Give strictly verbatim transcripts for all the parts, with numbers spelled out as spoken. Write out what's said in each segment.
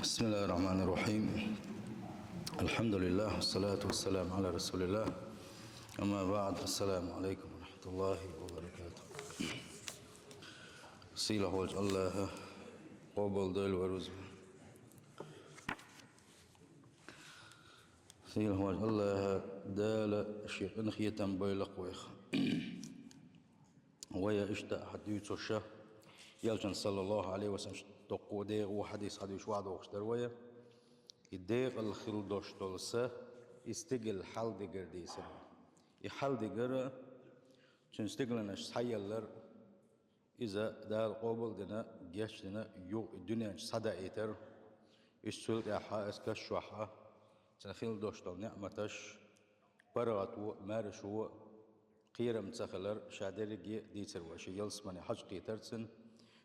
بسم الله الرحمن الرحيم. الحمد لله والصلاة والسلام على رسول الله. أما بعد، السلام عليكم ورحمة الله وبركاته. Сийлахь волчу Аллаха къобал дойла вай рузба. Сийлахь волчу Аллаха Дала шен къинхетам бойла вайх. Вай иштта хьан дуьйцуша, Элчан, саллаллаху Ӏалайхи ва саллам, доккхо дегӀо хьадис хьадуьйш ваьхьадохуш дара вай. И декъал хила долуш долу са, и стигала хьал дигар дийцина. И хьал дигар, цуьнан стигланаш схьаеллар, иза Дала къобал дина, гечдина, юха и дуьнен чу схьадаийтар. Иза цул тӀаьхьа, иза каш чохь, цуьнан хила долуш долу неӀматаш, паргӀато, маьршо, кхерам ца хилар, ша дерриге дийцар вай, шен ялсамане хьажа кхетар цуьнан,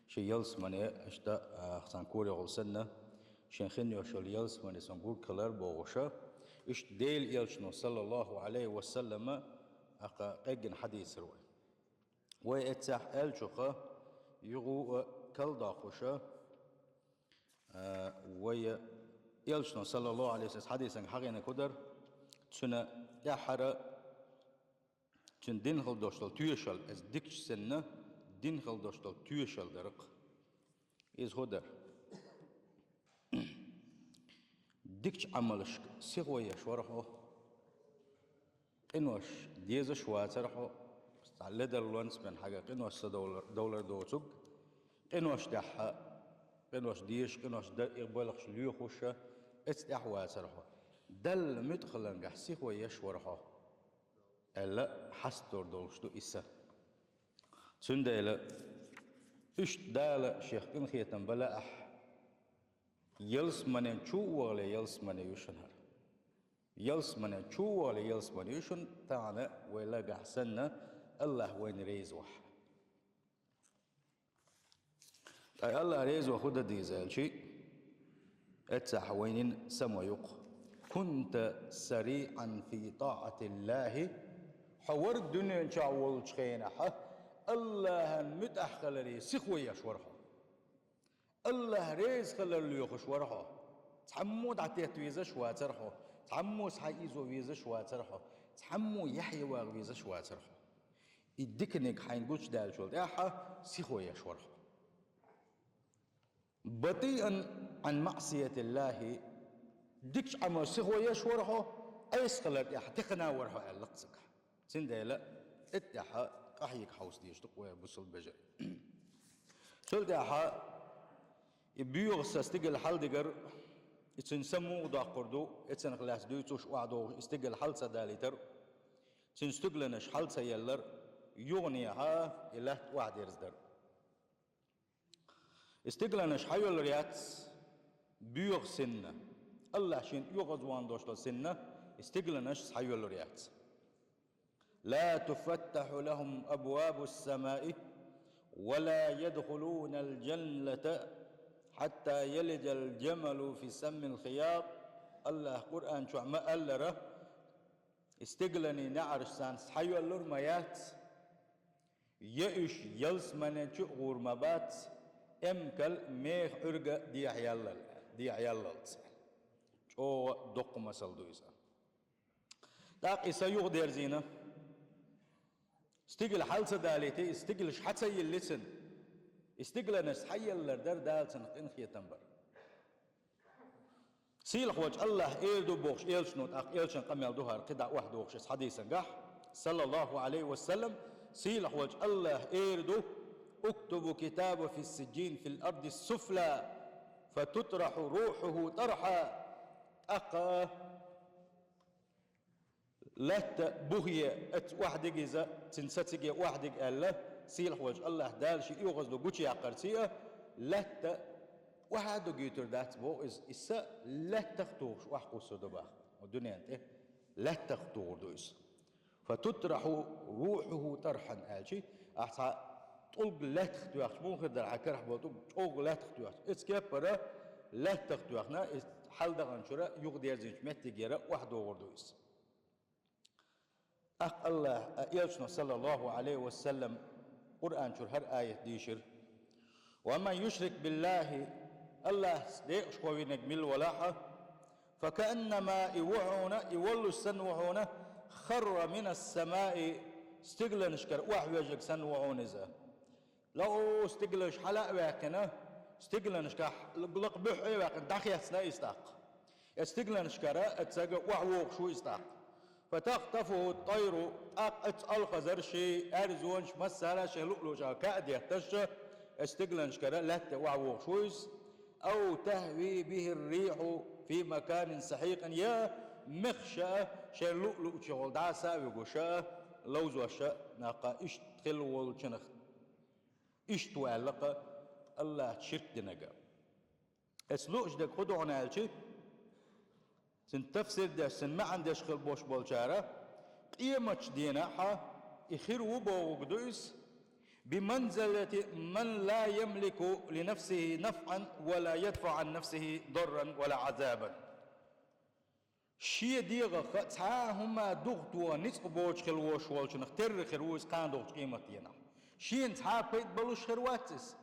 шен ялсамане, иштта, а, цхьана корехула санна, шен хин йолуш йолу ялсамане цуьнан гург хилар бохуша, иштта Делан Элчано, саллаллаху Ӏалайхи ва саллама, акха къеггина хьадийцар вай. Вай эццехь аьллачуха юха а калдоккхуша, а, вай Элчано, саллаллаху Ӏалайхи ва саллам, хьадисанга хьахийнарг хӀун дара, цуьнан тӀаьххьара, цуьнан дина хила долуш долу тоьшалла, иза дикачу санна, дина хила долуш долу тоьшалла дара-кх. Иза хӀун дара? Дикачу Ӏамалшка сихо еш вара хьо. Къинош дезаш вацара хьо. Цхьа ледарлонца бен хьайга къинош ца довлар, довлар доцург. Къинош тӀехь, къинош дезаш, къинош дан, и балхаш лоьхуша, эццахь вацара хьо. Далла муьтӀахь хиларгахь сихо еш вара хьо, аьлла, хьастор долуш ду и са. Цундела иштта Дала шех къинхетам бала ахь, ялсаманен чу а вахале, ялсамане ю шуна хӀара. Ялсаманен чу а вахале, ялсамане ю шуна, тахана вай лагахь санна, Аллах вайна реза вахь. Ткъа Аллах реза ваха хӀун дан деза аьлчи, эццахь вайнин само юкъа. كنت سريعا في طاعة الله. Хьо вара дуьнен чохь волчу хенахь, Аллахьан муьтӀахь хиларе сихо еш вара хьо. Аллах реза хилар лоьхуш вара хьо. Цхьаммо дӀатетта везаш вацара хьо. Цхьаммо схьаийзо везаш вацара хьо. Цхьаммо яхье вагӀа везаш вацара хьо. И диканиг хьайна гучудаьллачул тӀаьхьа сихо еш вара хьо. بطيئا عن معصية الله. Дикачу Ӏамал сихо еш вара хьо, Ӏеса хилар тӀехь тихана вара хьо аьлла-кх цигахь. Цундела тӀеттӀехьа къахьега хьовса дезаш ду-кх вай бусалба вежарий. Цул тӀаьхьа и боьха са стигала хьал дигар, и цуьнан са муха доккхур ду, и цунах лаьцна дуьйцуш охьадогӀуш и стигала хьал ца далийтар, цуьнан стигланаш хьал ца еллар, юханехьа и латта охьадерзадар. И стигланаш схьайоьллур яц боьха синна. Аллах шена оьгӀазвахана долуш долу синна и стигланаш схьайоьллур яц. لا تفتح لهم أبواب السماء ولا يدخلون الجنة حتى يلج الجمل في سم الخياط. Аллах Къуръан чохь ма-аллара, и стигланийн неӀарш царна схьайоьллур ма яц, я уьш ялсаманен чу а гӀур ма бац, эмкал меха Ӏуьрга дехьаяллал-, дехьаяллалц. ЧӀогӀа доккха масал ду иза. ТӀаккха и са юхадерзийна. Стигала хьал ца далийти, и стиглаш хьа ца йиллицина. И стигланаш схьаеллар дара Дала цунах къинхетам бар. Сийлахь волчу Аллах эр ду бохуш элчано, тӀаккха элчан къамел ду хӀара кхидӀа охьадохуш иза хьадийсангахь, саллаллаху Ӏалайхи ва саллам, сийлахь волчу Аллах эр ду: اكتبوا كتابه في سجين في الأرض السفلى فتطرح روحه طرحا. ТӀаккха латта бухе, эцца охьадига иза, цуьнан са циге охьадига аьлла, сийлахь волчу Аллах Дала шен оьгӀазло гучуяккхарций а, латта охьа а дугуьйтур дац боху иза, и са лаьттах а тухуш охьакхуссур ду боху, дуьнен тӀе лаьттах а тухур ду иза. فتطرح روحه طرحا аьлчи, ахь цхьа тӀулг лаьттах тоьхча, муха хир дара хьан карахь болу тӀулг чӀогӀа лаьттах тоьхча, иза кеппара лаьттах тоьхна, иза хьаладаханчуьра юхадерзинчу меттигера охьадогӀур ду иза. ТӀаккха Аллах, а, элчано, саллаллаху Ӏалайхи ва саллам, Къуръан чуьра хӀара аят дийшира: ومن يشرك بالله Аллахьца декъашхо винарг мила валахь а, فكأنما, и ву хьуна, и воллуш санна ву хьуна, خر من السماء, стигланашкара охьавоьжнарг санна ву хьуна иза. Лакха стигланаш хьала а ваьккхина, стигланашкахь лакха буьххье а ваьккхина, дӀахецна иза тӀаккха. Э, стигланашкара, э, цага охьавогӀуш ву иза тӀаккха. فتخطفه الطير, тӀаккха оцу алхазарши, аьрзонаш, массара а шайн луъ-луъчохь каа детташ, э, стигланашкара лаьтта охьавогӀуш ву иза. أو تهوي به الريح في مكان سحيق, я мехаш а шайн луъ-луъчохь дӀаса а вуьгуш а, ловзош а, накха иштта хилла волчунах. Иштта ву аьлла-кх Аллахьца ширк динарг. Эс лууш дерг хӀун ду хьуна аьлча, цуьнан тафсир деш, цуьнан маьӀна деш хила бош болчара, къематчу дийнахь и хир ву бохург ду иза, بمنزلة من لا يملك لنفسه نفعا ولا يدفع عن نفسه ضرا ولا عذابا. Шен дегӀах цхьа а хӀума духуто ницкъ боцуш хила вош волчунах терра хир ву иза кхана догӀучу къематдийнахь. Шена цхьа а пайда болуш хир вац иза.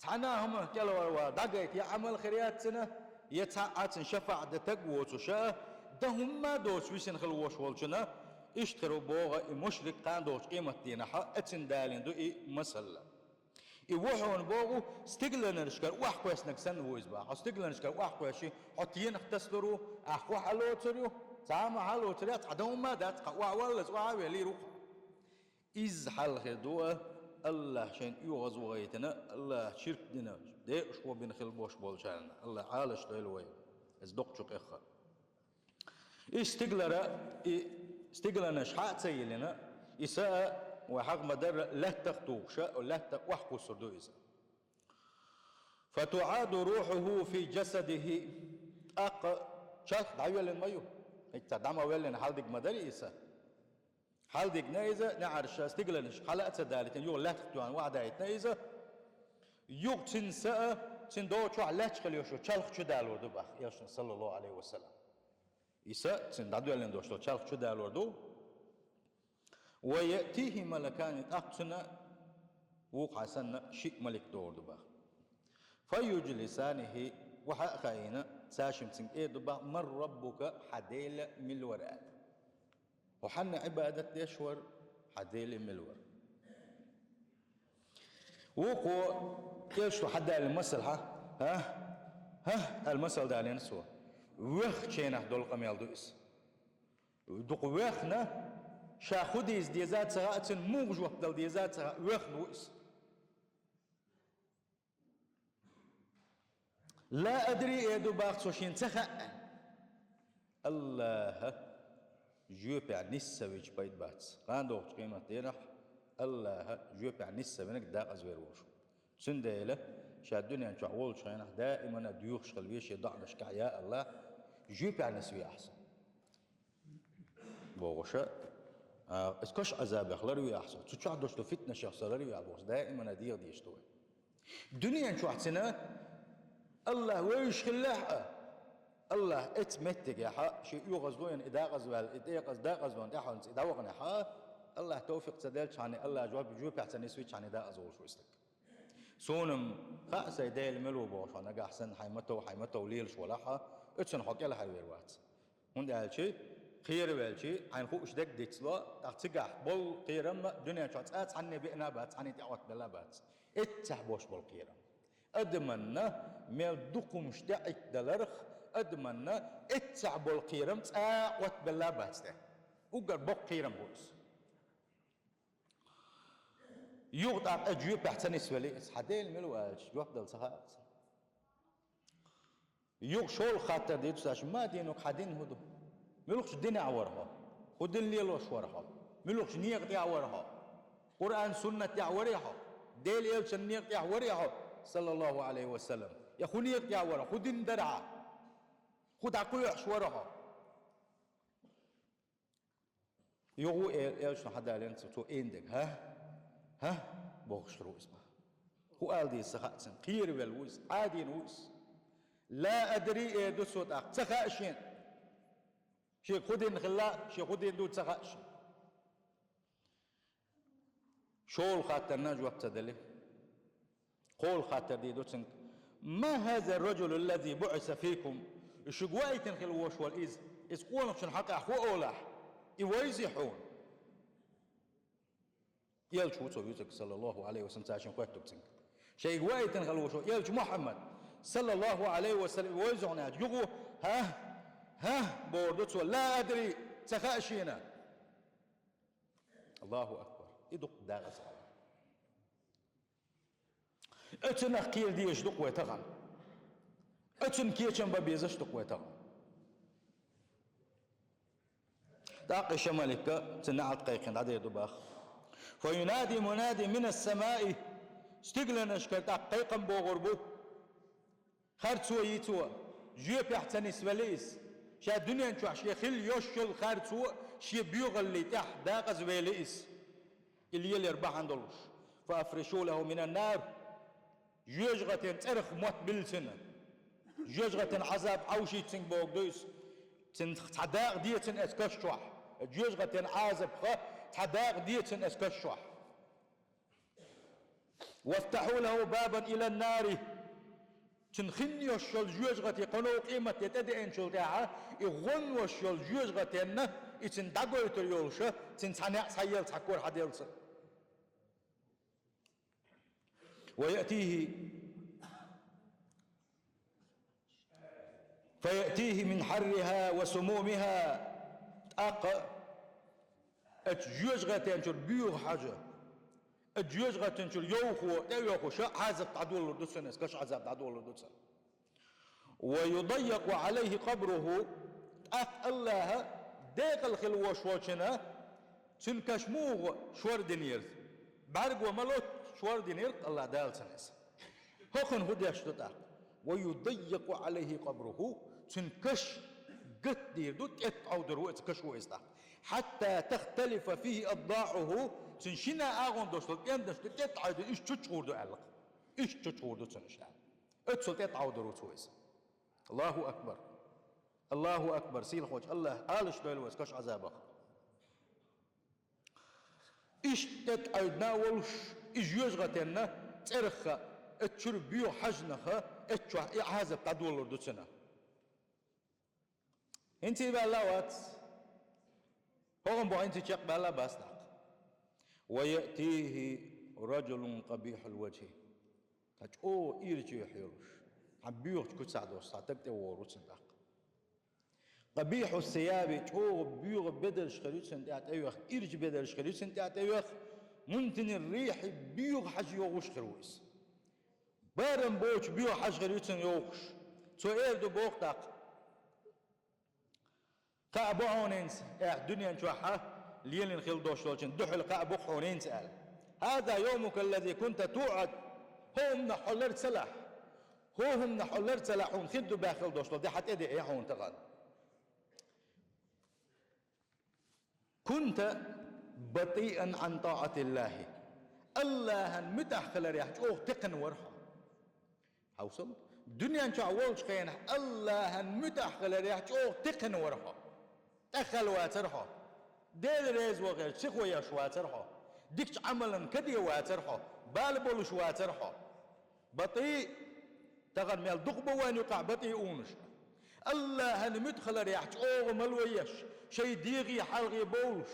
Цхьана а хӀуманах кӀелвар ван дӀагайта я Ӏамал хир яц цуьнан, я цхьа а цуьнан шафаӀат дан стаг воцуш а, дан хӀумма а доцуш висина хила вош волчунах, иштта хир ву боху и мушрик кхана догӀучу къематдийнахь, а цуьнан далийна ду и масал. И ву хьуна боху, стигланашкара охьакхоьссинарг санна ву иза боху. Хьо стигланашкара охьакхоьссича, хьо тенах тасалур ву, ахь хӀун хьалоцур ю? Цхьа а хӀума хьалоцур яц, хьан дан хӀума а дац, хьан охьаваллалц охьавеллийр ву хьо. Изза хьал хир ду а, Аллахь шайна оьгӀаз вахийтина, Аллахьца ширк дина, декъашхо бина хила бош болчарна. Аллахь Ӏалаш дойла вай. Иза доккха чу къеха. И стиглара, и стигланаш хьа а ца йиллина, и са а, вай хьагӀ ма-дарра, лаьттах а тухуш а, лаьттах охьакхуссур ду иза. فتعاد روحه في جسده. ТӀаккха чарх дӀайоьллина ма ю. ХӀинца дӀа ма-веллина, хьаладигна ма-дарра и са. Хьаладигна иза, неӀарша стигланаш хьала а ца далийтина, юха лаьттах тоьхна охьадаийтина иза. Юха цуьнан са а, цуьнан догӀу чохь лаьтташ хила йиш йолу чарх чудалор ду боху, элчано, саллаллаху Ӏалайхи ва саллам. И са цуьнан дӀадоьллина долуш долу чарх чудалор ду. ويأتيه ملكان, тӀаккха цунна вукхьа санна шиъ малик догӀур ду боху. فيجلسانه, охьа а хаийна, цаьршимма цуьнга эр ду боху: من ربك, хьан Дела мила вара аьлла. Хьо хьанна Ӏибадат деш вара, хьан Дела мила вара? Вукхо, элчано хьадалийна масал хьа, хӀа? ХӀа? Аьлла масал далийна цо. Вехначу хенахь долу къамел ду иза. Дукха вехна, ша хӀун дийца деза а ца хаьа, цуьнан муха жоп дала деза а ца хаьа, вехна ву иза. لا أدري, эр ду боху цо, шена ца хаьа. Аллахьа жоьпехь нисса вича пайда бац. Кхана догӀучу къематдийнахь Аллахьа жоьпехь нисса винарг декъаза вер волуш ву. Цундела ша дуьнен чохь волчу хенахь даимана доьхуш хила веза шен доӀанашкахь: «Я Аллахь, жоьпехь нисве ахь со». Бохуша, а, иза каш Ӏазабех ларве ахь со, цу чохь долуш долу фитнашех со ларве ахь бохуш, даимана дегӀан дезаш ду вай. Дуьнен чохь цуьнан Аллахь вевзаш хиллехь а, Аллахь эцу меттигехь а, шен оьгӀазло йина и декъаза ваьлла, и декъаза, декъазлонан тӀаьхьенца и дӀаваханехь а, Аллахь товфикъ ца делчхьана, Аллахь жоп-, жоьпехь ца нисвичхьана, и декъаза волуш ву и стаг. Суна-м хаьа сайн Дела мила ву бохуш, хьо нагахь санна хьайн ма-тов, хьайн ма-тов лелаш валахь а, оьцунна хьо кӀелхьарвер вац. ХӀунда аьлча кхеравелча, хьайна хууш дерг дицло, тӀаккха цигахь болу кхерам а дуьнен чохь цкъа цхьанне беана а бац, цхьанне тӀеӀоттабелла а бац. Эццехь бош болу кхерам. Адаманна мел дукха хӀумнаш тӀеӀиттадаларх, адаманна эццехь болу кхерам цкъа а Ӏоттабелла а бац те. Уггар боккха кхерам бу иза. Юха тӀаккха жоьпехь ца нисвелли, иза хьан Дела мила ву аьлча, жоп дала ца хаьа цунна. Юха шолгӀа хаттар дийр ду цо: «ما دينك, хьан дин хӀун ду? Муьлхачу динехь вара хьо? ХӀун дин лелош вара хьо? Муьлхачу некъа тӀехь вара хьо? Къуръан-суннат тӀехь варий хьо? Делан элчанан некъа тӀехь варий хьо, саллаллаху Ӏалайхи ва саллам? Я хӀун некъа тӀехь вара? ХӀун дин дара хьан? ХӀун дӀакхоьхьуш вара хьо?» Юха ву эл-, элчано хьадалийна цо, цо ийна дерг: «ХӀа? ХӀа?» бохуш хир ву иза. ХӀун ала деза ца хаьа цунна. Кхеравелла ву иза, Ӏадийна ву иза. «لا أدري», эр ду цо тӀаккха, ца хаьа шена. Шега хӀун дин хилла, шен хӀун дин ду ца хаьа шена. ШолгӀа хаттарна жоп ца делли, кхоалгӀа хаттар дийр ду цуьнга: ما هذا الرجل الذي بعث فيكم؟ Шуьга ваийтина хила вош волу иза, иза къонахчун хьакъехь хӀун олахь? И вайзи хьуна? Элча ву цо вуьйцург, саллаллаху алейхи ва саллям, цаьршинна хоьттуг цуьнга. Шайга ваийтина хила вош волу элча Мухьаммад, саллаллаху алейхи ва саллям, вайзи хьуна аьлча, юха, хӀа, хӀа, бохур ду цо, ла адри, ца хаьа шена. Аллаху акбар. И дукха дакъаза хьала. Оцунах кхера дезаш ду-кх вай тахана. Оцунна кечам бан безаш ду-кх вай тахана. ТӀаккха и ши малик а цуьнан неӀалт кхайкхина дӀадер ду боху. Фа юнади мунади минас самаи. Стигланашкара тӀаккха кхайкхам богӀур бу. Харцо йи цо, жоьпехь ца нисвелла иза. Ша дуьнен чохь шен хилла йолуш йолу харцо шен боьхаллин тӀехь дакъаза велла иза. И лелор бахьана долуш. Фа афришу лаху минан нар. Жоьжахатин цӀерах мотт билла цуьнан. Жоьжахатин Ӏазап Ӏовшийта цуьнга боху ду иза. Цуьнан цхьа дакъа де цуьнан оцу каш чохь. Жоьжахатин Ӏазапах цхьа дакъа де цуьнан оцу каш чохь. Вафтахьу лаху бабан илан нари. Цуьнан хин йолуш йолу жоьжахати кхано къематде тӀедеанчул тӀаьхьа, и гӀон йолуш йолу жоьжахатенна, и цуьнан дӀагойтур йолуша, цуьнан цхьа неӀ схьаелла, цхьа кор хьаделла цуьнан. Ва яътихи, фа яътихи мин хьарриха ва сумумиха, тӀаккха оцу жоьжахатен чуьра боьха хьожа, оцу жоьжахатен чуьра йовхо тӀеоьхуша Ӏазап дӀадолалур ду цуьнан, иза каш Ӏазап дӀадолалур ду цуьнан. Ва юдаййакъу Ӏалайхи къабруху, тӀаккха Аллаха декъала хила вош волчунна цуьнан каш муха шор динера? БӀаьрго ма лоццу шор динера Аллаха Дала цуьнан иза. ХӀокхунна хӀун деш ду тӀаккха? Ва юдаййакъу Ӏалайхи къабруху, цуьнан каш гатдийр ду, тӀетӀа Ӏовдур ву иза, каш ву иза тӀаккха. Хьатта тахталифа фихи аддаӀуху, цуьнан шина агӀон долуш долу кӀенташ ду, тӀетӀа Ӏовдур, уьш чуччугӀур ду аьлла-кх. Уьш чуччугӀур ду цуьнан ша. Оццул тӀетӀа Ӏовдур ву цо иза. Аллаху акбар! Аллаху акбар! Сийлахьчу Аллаха Ӏалаш дойла вай каш Ӏазабах. Иштта тӀетӀа Ӏовдина а волуш, и жоьжахатенна цӀерах а, оцу чуьра боьха хьожанах а, оцу чохь и Ӏазап дӀадолалур ду цуьнан. ХӀинца и ваьлла а вац. ХӀокхунна боху, хӀинца и чекхбаьлла а бац тӀаккха. Ва яътихи раджулун къабихьул ваджхи. Цхьа чӀогӀа ирча юьхь йолуш, цхьа боьхачу куьцахь долуш цхьа стаг тӀевогӀур ву цунна тӀаккха. Къабихьу сияби, чӀогӀа боьха бедарш хир ю цунна тӀехь тӀеоьху, ирча бедарш хир ю цунна тӀехь тӀеоьху, мунтинир рихьи, боьха хьожа йогӀуш хир ву иза. Барам боцу боьха хьожа хир ю цунна йогӀуш. Цо эр ду боху тӀаккха. Кхаъ бу хьуна хӀинца, аьлла, дуьнен чохь лелийна хила долуш долчун дуьхьал кхаъ бу-кх хьуна хӀинца аьлла. Хьаза йомука аллази кунта туӀад. ХӀокху хӀуманах хьо лар ца лахь. ХӀокху хӀуманах хьо лар ца лахь, хьуна хир ду баьхна хила долуш долу де хьан тӀедеъна хьуна тахана. Кунта батиан ан таатиллахи. Аллахьан муьтӀахь хиларехь чӀогӀа текхна вара хьо. Хьовсал, дуьнен чохь волчу хенахь Аллахьан муьтӀахь хиларехь чӀогӀа текхна вара хьо. ТӀеххьаьлла вацара хьо. Дела реза ван гӀерташ, сихо еш вацара хьо. Дикачу Ӏамалан каде вацара хьо. Бала болуш вацара хьо. БатӀий, тахана мел дукха бу вайна юкъахь батӀий унаш. Аллахьан муьтӀахь хиларехь чӀогӀа мало еш, шайн дегӀе хьалхе бовлуш,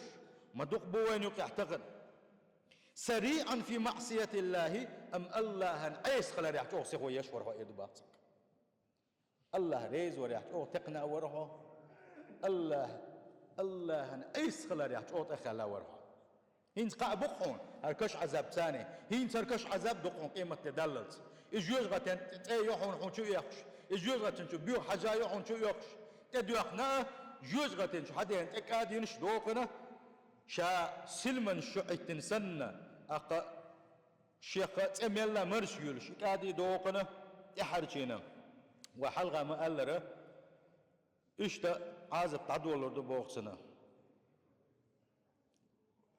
ма дукха бу вайна юкъахь тахана. Сариан фи маъсиятиллахи, амма Аллахьан Ӏеса хиларехь чӀогӀа сихо еш вара хьо, эр ду боху цуьнга. Аллахь реза варехь чӀогӀа текхна а вара хьо. Аллахь, Аллахьан Ӏеса хиларехь чӀогӀа тӀеххаьлла а вара хьо. ХӀинца кхаъ бу-кх хьуна хӀара каш Ӏазап царний. ХӀинца хӀара каш Ӏазап ду-кх хьуна къематде даллалц. И жоьжахатин цӀе йо хьуна хьуна чу оьхуш. И жоьжахатин чу боьха хьожа йо хьуна чу оьхуш. ТӀедоьхна а, жоьжахатин чу хьадеана тӀе кӀадинаш дохкана, ша силманаш чу Ӏиттина санна, аккха шех цӀе мелла марша йолуш, и кӀади дохкана, тӀаьхьарчийна. Ва хьалха ма-аллара, иштта Ӏазап дӀадолалур ду боху цунна.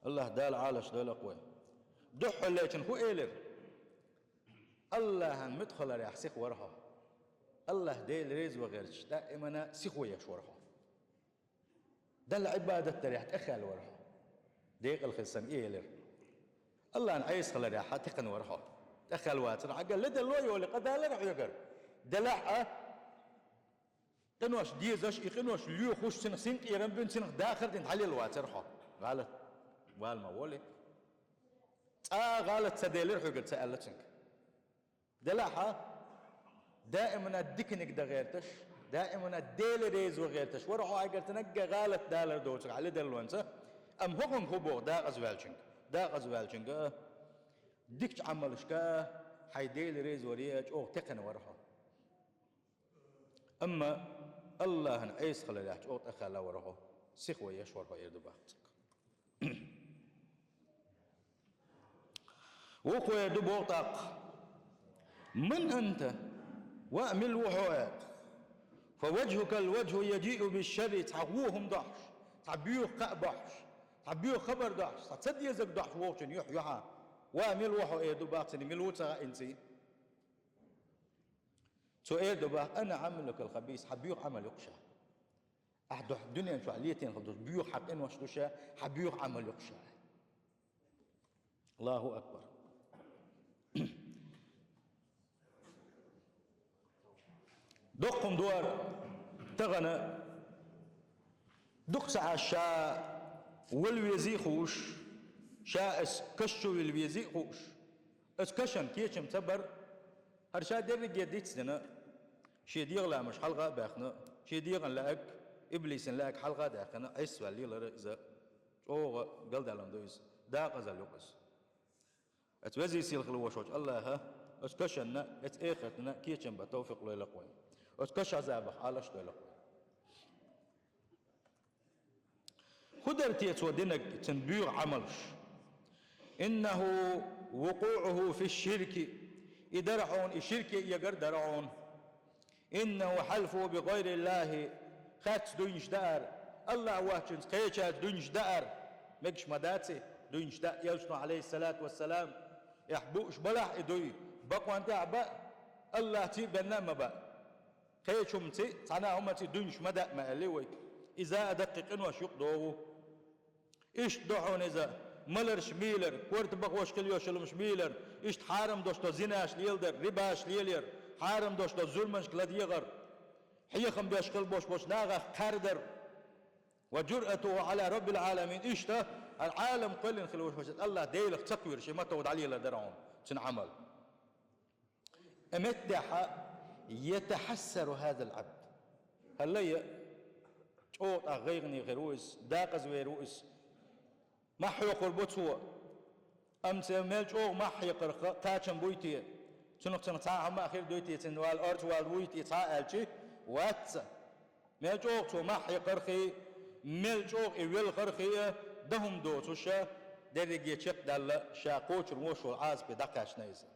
Аллахь Дала Ӏалаш дойла-кх вай. Дуьххьарлечун хӀун элира? Аллахьан муьтӀахь хиларехь сиха вара хьо. Аллахь Дела реза ван гӀерташ, даимана сихо еш вара хьо. Далла Ӏибадат дарехь тӀеххаьлла вара хьо. Декъала хила санна и элира. Аллахьан Ӏеса хиларехь текхна вара хьо. ТӀеххьал вацар хьо, ледарло йоле, къа далар хьоьгара. Делахь а, къинош дезаш, и къинош лоьхуш, цунах синкъерам бина, цунах дахар дина хьалел вацар хьо. ГӀалат вала ма волий. Цкъа а гӀалат ца делира хьоьгара, ца аьлла цунга. Делахь а, даимана диканиг дан гӀерташ, даимана Дела реза ван гӀерташ вар хьо, хьоьгара наггахь гӀалат далар доцург хьа ледарлонца. Амма хӀокхунга хӀун боху декъаза ваьллачунга? Декъаза ваьллачунга дикачу Ӏамалшка хьайн Дела реза варе чӀогӀа текхна вар хьо. Амма АллахӀан Ӏеса хиларехь чӀогӀа тӀекхаьлла вар хьо, сиха ван еш вар хьо, эр ду боху цунга. Вукхо эр ду боху тӀаккха: «Ман анта?» Ва мила ву хьо, аьлла. «Фа важхукал важху яжиу бишшарри», цхьа вон хӀума дохьуш, цхьа боьха кхаъ бохьуш, цхьа боьха хабар дохьуш, цхьа ца дезарг дохьуш вогӀучун юьхь ю хьо. «Ва мила ву хьо?» эр ду боху цунна, мила ву ца хаийна цунна. Цо эр ду боху: «Ана Ӏамалукал хабис», хьан боьха Ӏамал ю-кх ша. Ахь дуьнен чохь летийна хилла долуш боьха хьан къинош ду ша, хьан боьха Ӏамал ю-кх ша. Аллаху акбар. Доккха хӀума ду хӀара. Тахана дукха ца Ӏаш ша вала везий а хууш, ша аса каш чу вилла везий а хууш, аса кашан кечам ца бар, хӀара ша дерриге дицдина, шен дегӀан лаамаш хьалха а баьхна, шен дегӀан лаьаг, иблисан лаьаг хьалха а даьккхина, Ӏеса ваьлла лелара иза. ЧӀогӀа галдалам ду иза, декъазалла ю-кх иза. Аса везий сийлахь хила вошочу АллахӀа аса кашанна, аса эхартана кечам бан тавфикъ лойла-кх вайна. Аса каш Ӏазабах Ӏалаш дойла-кх вайна. ХӀун дара те цо динарг, цуьнан боьха Ӏамалш? «Иннаху вукъуъуху фиш-ширки». И дара хьуна, и ширке эгар дара хьуна. «Иннаху хьалфу би гӀайриллахи», харц дуйнаш даар, АллахӀ воцчунца кхечаьрца дуйнаш даар. Мегаш ма дац и дуйнаш даа, элчано, Ӏалайхиссалату вассалам, эхь бууш балахь и дуй, бакъонан тӀехь а баа, АллахӀций а бенна а ма баа. Кхечу хӀуманций, цхьана а хӀуманций дуйнаш ма даа ма аьллий вай. Иза а даккхий къинош юкъа догӀу. Иштта ду хьуна иза, маларш мийлар, корта бахош хила йолуш йолу хӀуманаш мийлар, иштта хьарам долуш долу зинаш леладар, рибаш лелаяр, хьарам долуш долу зуьрманашка ладегӀар, хьехам беш хила болуш болчу нахах кхаьрдар. «Ва журъатуху Ӏала Раббил Ӏаламин», иштта хӀара Ӏалам кхоьллина хила вуш вац АллахӀ Делах ца кхоьруш, и ма товдалелар дара хьуна цуьнан Ӏамал. Амма меттехь, «ятахьассару хӀазал Ӏабд». ХӀаллай, чӀогӀа тӀаккха гӀайгӀане хир ву иза, декъаза вер ву иза. Мах хьоькхур бу цо. Амма цо мел чӀогӀа мах хьекхарх кхачам буй те? Цунах цунах цхьа а хӀума а хир дуй те? Цуьнан вала орца вала вуй те цхьа а аьлча, вац-кх. Мел чӀогӀа цо мах хьекхархий, мел чӀогӀа и велхархий, дан хӀума доцуш, дерриге чекхдаьлла, ша кхочур вуш волу Ӏазапе дӀакхаьчна иза.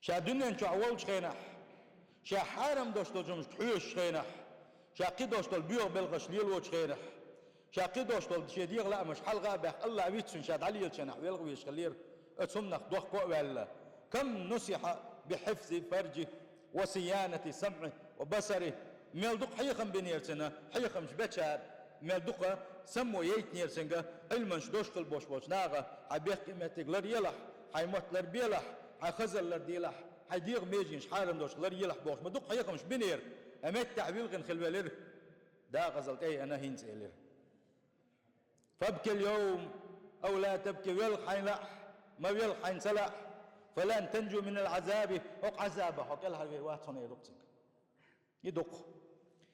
Ша дуьнен чохь волчу хенахь, ша хьарам долуш долчу хӀуманашка хьоьжучу хенахь, ша кхидолуш долу боьха белхаш лелочу хенахь, ша кхидолуш долу шен дегӀан лаамаш хьалха а баьхна, АллахӀ вицвина ша дӀалелачу хенахь велха везаш хиллера, оцу хӀуманах дохко а ваьлла. «Кам нусихьа би хьифзи фаржихи ва сиянати самъихи ва басарихи». Мел дукха хьехам бинера цуьнан, хьехамаш бечара, мел дукха саммо яйтинера цуьнга, Ӏилманаш долуш хила болуш болчу наха: «Хьайн бехке меттиг лар елахь, хьайн мотт лар белахь, хьайн хазалла лар делахь, хьайн дегӀан меженаш хьарам долуш лар елахь», – бохуш, ма дукха хьехамаш бинера, амма меттехь вилхина хила велира. Декъазалла тӀе а веана, хӀинца элира: «Фабкил йовма, ав ла табки», велха хьайна лаахь, ма велха хьайна ца лаахь, «фалан танжу минал Ӏазаби», хӀокху Ӏазабах хьо кӀелхьарвер вац хьуна, эр ду-кх цуьнга. И ду-кх: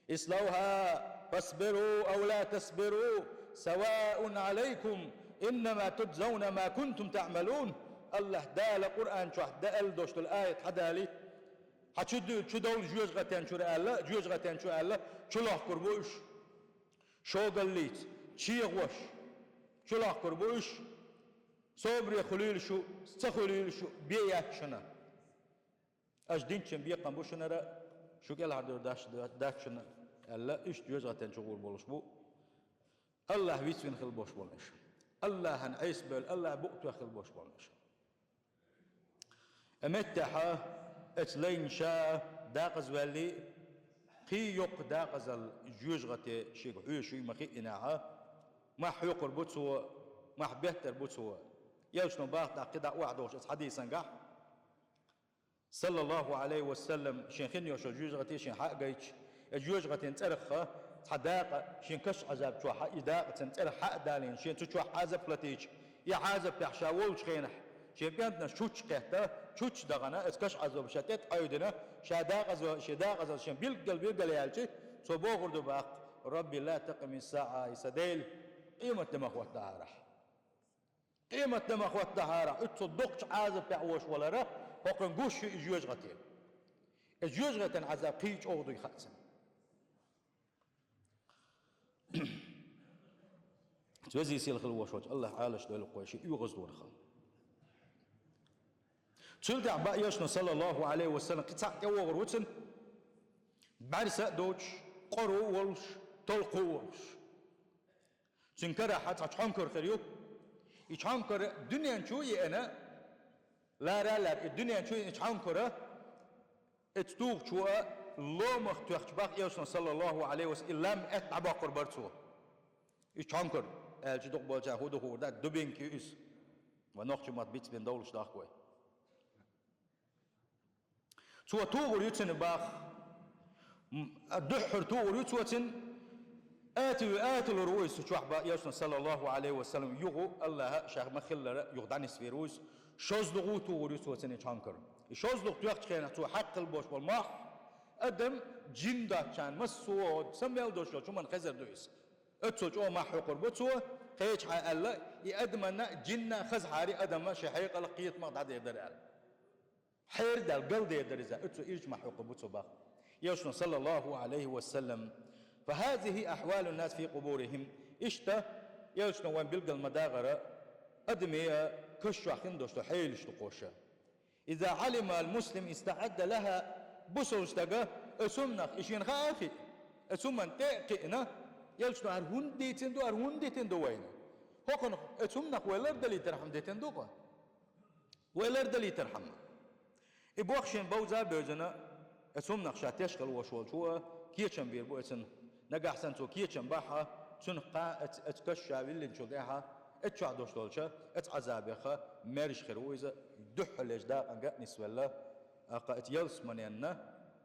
«Иславха фасбиру ав ла тасбиру, саваун Ӏалайкум, иннама туджзавна ма кунтум таӀмалун». АллахӀ Дала Къуръан чохь дан аьлла долуш долу аят хьадалий, хьан чу ду-, чу довла жоьжахати тӀе чуьра аьлла, жоьжахати тӀе чу аьлла, чулохкур бу уьш. Шогаллица, чегӀош, чулохкур бу уьш. Собаре хуьлийла шу, ца хуьлийла шу, бен яц шуна. Аша динчун бекхам бу шунара, шу кӀелхьардевр дац, дац шуна аьлла, иштта жоьжахати тӀе чугӀур болуш бу. АллахӀ вицвина хила болуш болу иша. АллахӀан Ӏеса бевлла, АллахӀ букъ тоьхна хила болуш болу иша. Амма меттехь, оцу лайна ша декъаза ваьллий, кхин йоккха декъазалла жоьжахати тӀе шега хьоьжуш юй ма хиъинехь, мах хьоькхур бу цо, мах беттар бу цо. Элчано баккха даккхи да охьадохуш оцу хьадисангахь, саллаллаху алейхи ва саллам, шен хин йолчу жоьжахате шен хьа а гайташ, и жоьжахатин цӀарах цхьа дакъа шен каш Ӏазап чохь, и дакъа цун цӀарах хьа а далийна, шен цу чохь Ӏазап латийча, и Ӏазапехь ша волчу хенахь, шен кӀентанаш чучча кхетта, чучча дахана, оцу каш Ӏазап ша тӀе тӀеӀаьвдина, ша дакъаза, шен дакъазалла шен билггал-билггал яьлча, цо бохур ду баккха: «Рабби, ла такъимис саӀа», и сан Дела, къематде ма хӀоттадахьарахь. Къематде ма хӀоттадахьара, оццул доккхачу Ӏазапехь волуш валара, хӀокхуьнга гуш ю и жоьжахате. И жоьжахатин Ӏазап кхин а чӀогӀа дуй хаьа цунна. Везий-сийлахь хила волуш волчу АллахӀ Ӏалаш дойла кхойша и оьгӀаздонах. Цул тӀаьхьа баьхкина, саллаллаху алейхи ва саллам, кхин цхьаъ тӀевогӀур ву цунна, бӀаьрса а доцуш, къора а волуш, толхо а волуш. Цуьнан карахь цхьа чхьонкар хир ю. И чхьонкар дуьнен чу а еана, лара а лаьрра, и дуьнен чу а еана и чхьонкар, оцу тухучо а ломах тоьхча баьхкина, Элчано, саллаллаху алейхи ва саллам, и лам аьтта дӀабоккхур бара цо. И чхьонкар, аьлча дукхахболчарна хӀун ду хуур дац, дубинка ю иза. Вайн нохчийн маттахь бицбина довлуш дахка вай. Цо тухур ю цунна баьхкина. М, дуьххьара тухур ю цо цунна. Атуьй, аталур ву иза цу чохь баьхкина, Элчано, саллаллаху алейхи ва саллам, юха АллахӀа шех ма-хиллара юха дӀанисвийр ву иза. ШозлагӀа тухур ю цо цунна и чхьонкар. И шозлагӀа тоьхначу хенахь цо хьакхалла болуш болу мохь, адам, жин доцучарна, массо а са мел долуш йолчу хӀуманна хезар ду иза. Оццул чӀогӀа мохь хьокхур бу цо, кхечахьа аьлла, и адамна, жинна хазахьара адам шен хьекъалах, кхетамах дӀадер дара аьлла. Хьерадаьлла галдер дара иза, оццул ирча мохь хьокхур бу цо баьхкина. Элчано, саллаллаху алейхи ва саллам: «Фа хазихи ахвалун нас фи къубурихим». Иштта, Элчано вайн билггал ма-даххара, адамийн каш чохь хин долуш долу хьелаш ду кхуша. «Иза алимахал муслим истаӀадда лаха», бусалба стага оцу хӀуманах и шена хаа а хиъна, оцу хӀуманна тӀе а кхиъна, Элчано: «ХӀара хӀунда дийцина ду, хӀара хӀунда дитина ду вайна? ХӀокхунах оцу хӀуманах вай лардалийтархьама дитина ду-кх». Вай лардалийтархьама. И боху шен бовза а бевзина, оцу хӀуманах ша теш хила волуш волчо кечам бийр бу оцунна. Нагахь санна цо кечам бахь, цуьнан кхаъ оцу, оцу каш ша виллинчул тӀаьхьа, оцу чохь долуш долчу оцу Ӏазабех маьрша хир ву иза, дуьххьарлечу дакъанга а нисвелла, тӀаккха оцу ялсаманенна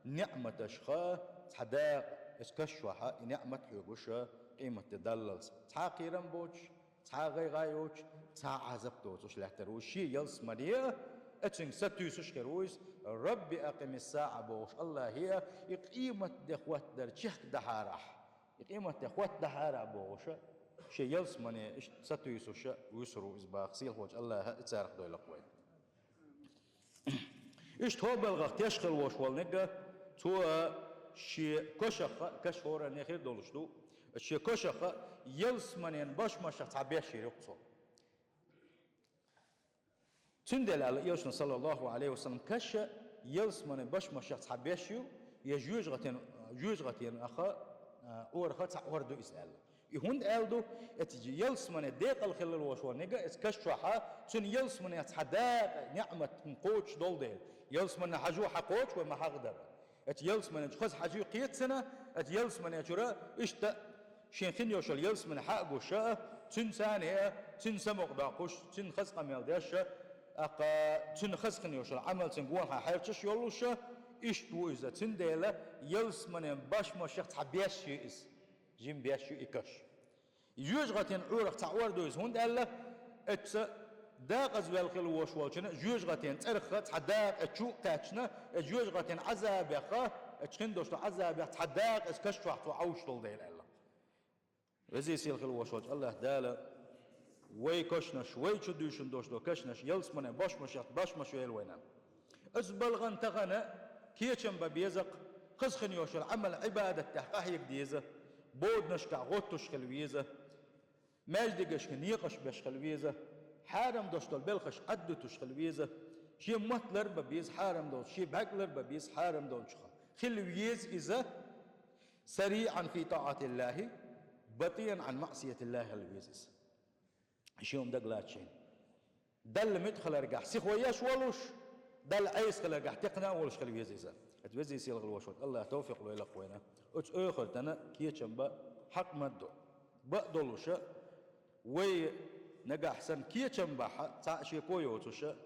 неӀматашха цхьа дакъа, оцу каш чохь и неӀмат хьоьгуш къематде даллалц. Цхьа а кхерам боцуш, цхьа а гӀайгӀа йоцуш, цхьа а Ӏазап доцуш лаьттар ву иза шен ялсамане а, оцуьнга сатуьйсуш хир ву иза, «Рабби акъимис саӀа» бохуш АллахӀе а, и къематде хӀоттадар чехка дахьарахь, и къематде хӀоттадахьара а бохуша, шен ялсамане иштта сатуьйсуша вуьсур ву иза баха сийлахьволчу АллахӀа, и царах дойла-кх вай. Иштта хӀокху балхах теш хила волуш волу нигга, цо шен кошах а, каш хӀоранна хир долуш ду, шен кошах а ялсаманен башмашах цхьа беш йийр ю-кх цо. Цундела аьлла Элчано, саллаллаху алейхи ва саллам, каша ялсаманен башмашах цхьа беш ю, я жоьжахатин, жоьжахатин аха, а, Ӏорах а цхьа Ӏор ду иза аьлла. И хӀунда аьлла ду, эцу ялсамане декъала хилла волуш волу нигга, эцу каш чохьа, цуьнан ялсамане цхьа дакъа, неӀмат кхочуш долу дела. Ялсамане хьажо хьан кхочуш вай ма хьахадара. Эцу ялсамане чу хаза хьажий кхеташна, эцу ялсамане чуьра иштта шен хин йолуш йолу ялсамане хьа а гуш а, цуьнан царна а, цуьнан самукъадоккхуш, цуьнан хаза къамел деш а, тӀаккха цуьнан хаза хин йолуш йолу Ӏамал цуьнан гонахьа хьерчаш йолуш а, иштта ву иза. Цундела ялсаманен башмашах цхьа беш ю иза. Жима беш ю и каш. Жоьжахатин Ӏорах цхьа Ӏор ду иза, хӀунда аьлла, эцца дакъаза ваьлла хила волуш волчунна жоьжахатин цӀарах цхьа дакъа эцу чу а кхаьчна, эцу жоьжахатин Ӏазабех, эцу хин долуш долу Ӏазабех цхьа дакъа эцу каш чохь цо Ӏовуш долу дела аьлла. Везий-сийлахь хила волуш волчу АллахӀ Дала вай кашнаш, вай чу дуьйшина долуш долу кашнаш ялсамане башмашех башмаш йойла вайна. Оцу балхана тахана кечам бан беза-кх, хаза хин йолуш йолу Ӏамал-Ӏибадатехь къахьега деза, боданашкахь гӀоттуш хила веза, маьждигашка некъаш беш хила веза, хьарам долуш долу белхаш Ӏаддуьтуш хила веза, шен мотт лар бан беза хьарам долчу, шен бӀаьрг лар бан беза хьарам долчух. Хила веза иза, сариӀан фи тӀаӀатиллахӀи, батӀиян Ӏан маӀсиятиллахӀи хила веза иза. Шен хӀума дагалаца шайна. Далла муьтӀахь хиларгахь сихо еш волуш, Далла Ӏеса хиларгахь текхна а волуш хила веза иза. Эцу везий-сийлахь хила волуш волчу АллахӀа тавфикъ лойла-кх вайна. Оцу эхартана кечам бан хьакъ ма-дду. Бан а долуша, вай Нагахь санна кечам бахь, цхьа а шеко йоцуша,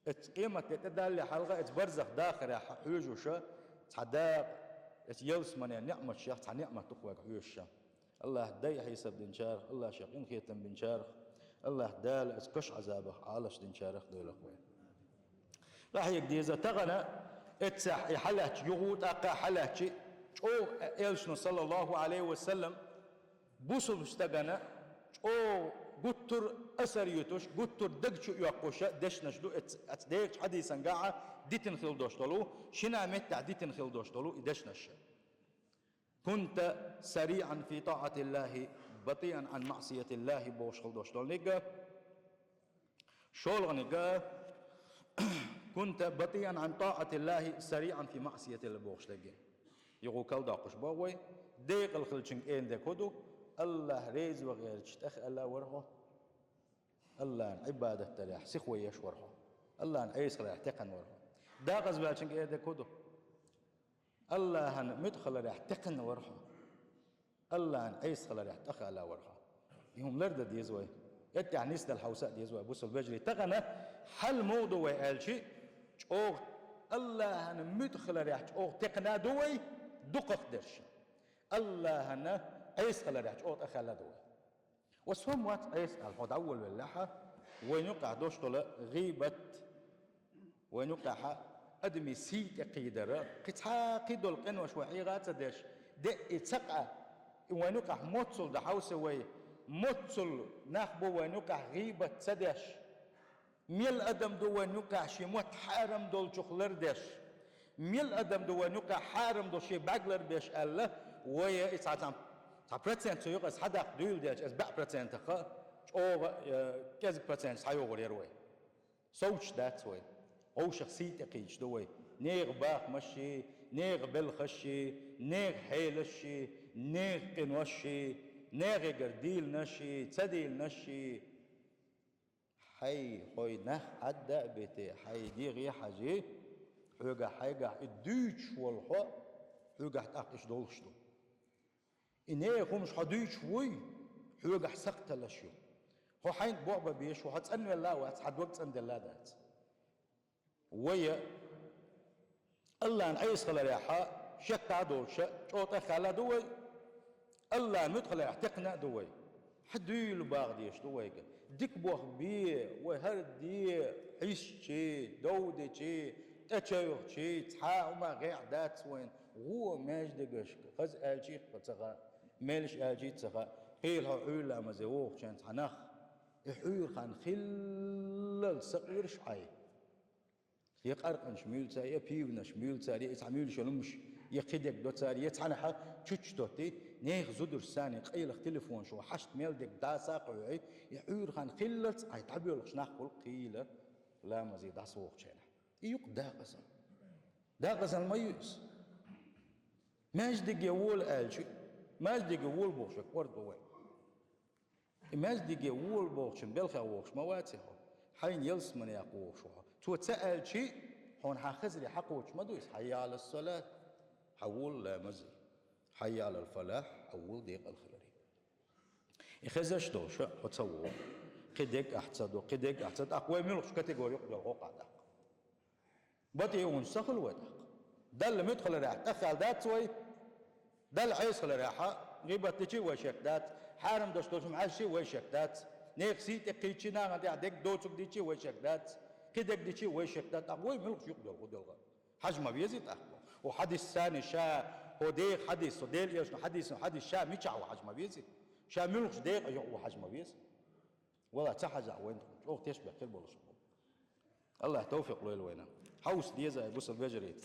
эцу къематде тӀедалле хьалха, эцу барзах дахарехь хьоьжуша, цхьа дакъа, эцу ялсамане неӀматашех цхьа неӀмат ду-кх вайга хьоьжуша. АллахӀ дай хьесап динчарах, АллахӀ шен къинхетам бинчарах, АллахӀ Дала эцу кошан Ӏазабах Ӏалаш динчарах дойла-кх вай. Къахьега деза тахана, эццахь и хьалаьттача юха, тӀаккха хьалаьттача, чӀогӀа элчано, саллаллахӀу Ӏалайхи ва саллам, бусулба стагана чӀогӀа гуттар а асар юьтуш, гуттар а даг чу оьккхуша дешнаш ду эц-, эцу декъачу хьадисан гахьа дитина хила долуш долу, шина меттехь дитина хила долуш долу и дешнаш. «كنت سريعا في طاعة الله، بطيئا عن معصية الله», бохуш хила долуш долу нигга. ШолгӀаниг: «كنت بطيئا عن طاعة الله، سريعا في معصية الله», бохуш дерг. Юха кхалдоккхуш боху вай, декъала хиллачуьнга эр дерг хӀун ду: АллахӀ реза ван гӀерташ тӀехъаьлла вара хьо. АллахӀан Ӏибадат дарехь сихвеш вара хьо. АллахӀан Ӏеса хиларехь текхна вара хьо. Декъаза ваьллачуьнга эр дерг хӀун ду: АллахӀан муьтӀахь хиларехь текхна вара хьо. АллахӀан Ӏеса хиларехь тӀехъаьлла вара хьо. И хӀума лардан деза вай. Эттехь нисдала хьовса а деза вай, бусулба вежарий. Тахана хьал муха ду вай аьлча, чӀогӀа АллахӀан муьтӀахь хиларехь чӀогӀа текхна а ду вай, дукхахдерш. АллахӀан Ӏеса хиларехь чӀогӀа тӀехъаьлла а ду вай. Ва со-м вац Ӏеса аьлла, хьо дӀаволавеллехьа, вайна юкъахь долуш долу гӀийбат, вайна юкъахь адамийн сий тӀекхийдар, кхин цхьа кхидолу къинош вай хьийга а ца деш, де а ца къа, вайна юкъахь моццул дан хьовса вай, моццул нах бу вайна юкъахь гӀийбат ца деш. Мел адам ду вайна юкъахь шен мотт хьарам долчух лардеш. Мел адам ду вайна юкъахь хьарам долу шен бӀаьрг ларбеш аьлла, вай и цхьа, цхьа, цхьа процент цу юкъа аса хьадаккха дуьйла делча, аса баьӀ процентах чӀогӀа, э, кӀезиг процент схьайогӀур яра вай. Совцуш дац вай. Вовшах сий тӀекхийдаш ду вай. Нехан бахамашший, нехан белхашший, нехан хьелашший, нехан къиношший, нехигара дийланашший, ца дийланашший. Хьай, хьой нах Ӏадда а битий, хьай дегӀе хьажий, хьоьгахь хьайгахь и дуьйцуш волу хьо, хьоьгахь тӀаккха иштта долуш ду. И нехан хӀумаш хьо дуьйцуш вуй, хьоьгахь сакхталаш ю. Хьо хьайна бохь бан безаш ву, хьо цӀанвелла а вац, хьан дог цӀанделла а дац. Вай АллахӀан Ӏеса хиларехь шек а долуш, чӀогӀа тӀехъаьлла а ду вай, АллахӀан муьтӀахь хиларехь текхна а ду вай. Хьан дуьйла багӀа дезаш ду вайга? Дика бохь бе, вай хӀара де, хьисчий, дов дичий, тӀечевхчий, цхьа а хӀума гӀехь дац вайна. ГӀо маьждигашка, хаза аьлчий а ца хаьа, меллаша аьлчий а ца хаьа, кхийла хьо Ӏуьйра ламазе вогӀучу хенахь цхьа нах, и Ӏуьйра хан хиллал сакъоьруш Ӏай. Я къаркъанаш муьйлу цара, я пивнаш муьйлу цара, я и цхьа муьйлуш йолу хӀумаш, я кхидерг до цара, я цхьанхьа чучча тоттий, нехан зударшца къайлаха телефонаш ван хьашт мел дерг дӀаса а кхоьхьий, и Ӏуьйра хан хиллалц Ӏай дӀабоьлхуш нах болу кхийла ламазе дӀасавогӀучу хенахь. И юкъ дакъазалла. Дакъазалла ма ю иза. Маьждиге вола аьлча, маьждиге вола бохуш верг кӀордо вай. И маьждиге вола бохучун белхех вогӀуш ма ваций хьо, хьайна ялсаманех вогӀуш ву хьо. Цо ца аьлчий, хьуна хьан хазаре хьакхочуш ма ду иза: «Хьайя Ӏала ссалат», хьан вола ламазе, «Хьайя Ӏалал фалахь», хьан вола декъала хиларе. И хезаш долуш хьо ца вогӀу. Кхидерг ахь ца до, кхидерг ахь ца до, тӀаккха вай муьлхачу категори юкъа доьлху хьо тӀаккха. БатӀийгӀунаш ца хуьлу вай тӀаккха. Далла муьтӀахь хиларехь тӀехъаьлла дац вай. Далла Ӏеса хиларехь гӀийбат дичий вай шек дац. Хьарам дош долчу хӀуманна Ӏаьржчий вай шек дац. Нехан сий тӀекхийдчий, нахана тӀехь дерг доцург дичий вай шек дац. Кхидерг дичий вай шек дац. ТӀаккха вай муьлхачу юкъа доьлху делгӀа? Хьажа ма везий тӀаккха. Хьо хьадис санна ша, хьо деха хьадис, хьо Делан Элчанан хьадис, хьадис ша мичахь ву хьажа ма везий. Ша муьлхачу декъа юкъа ву хьажа ма везий. Валла, ца хьажахь вайна чӀогӀа тешнабехк хир болуш бу. АллахӀа тавфикъ лойла вайна. Хьовса деза ай, бусалба вежарий.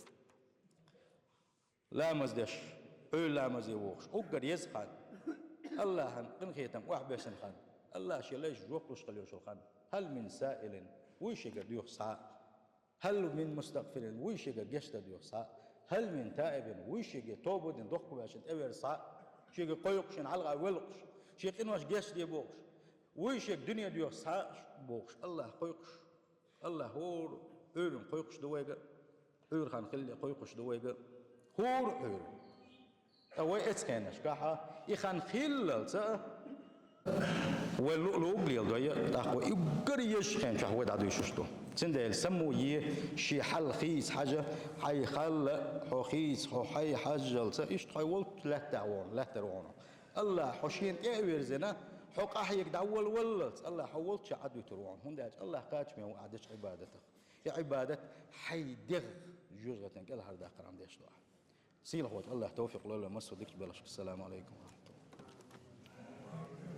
Ламаз деш, Ӏуьйра ламазе вогӀуш, уггар еза хан, АллахӀан къинхетам охьабессина хан, АллахӀа шен лайшна жоп луш хила йолуш йолу хан. «Хьал мин саилин», вуй шега доьхуш цхьа а. «Хьал мин мустагъфирин», вуй шега гечдар доьхуш цхьа а. «Хьал мин таибин», вуй шега тоба дина, дохко ваьлча тӀеверза цхьа а. Шега кхойкхуш, шена хьалха велхуш, шен къинош гечде бохуш, вуй шега дуьне доьхуш цхьа а бохуш, АллахӀ кхойкхуш. АллахӀ хӀора Ӏуьйранна кхойкхуш ду вайга, Ӏуьйра хан хилале кхойкхуш ду вайга, хӀора Ӏуьйранна. Ткъа вай эцу хенашкахь, и хан хиллалца а, Вай луъ-луъ леладой, тӀаккха вай уггар езача хенчохь вай дӀадуьйшуш ду. Цундела саммо е, шен хьал хийца хьажа, хьайн хьал хьо хийца, хьо хьайн хьажжалца, иштта хьо волчу лаьттахь вахана, лаьттара вахана. АллахӀа хьо шена тӀе а вирзина, хьо къахьега дӀаволаваллалц, АллахӀа хьо волччохь Ӏадвуьтур вахана. ХӀунда аьлча АллахӀ кхачаме ву ахь дечу Ӏибадатах. И Ӏибадат хьайн дегӀ жоьжахатин кӀелхьардаккхаран деш ду ахь. Сийлахьчу АллахӀа тавфикъ лойла массо а дикачу белхашка. Ассаламу Ӏалайкум.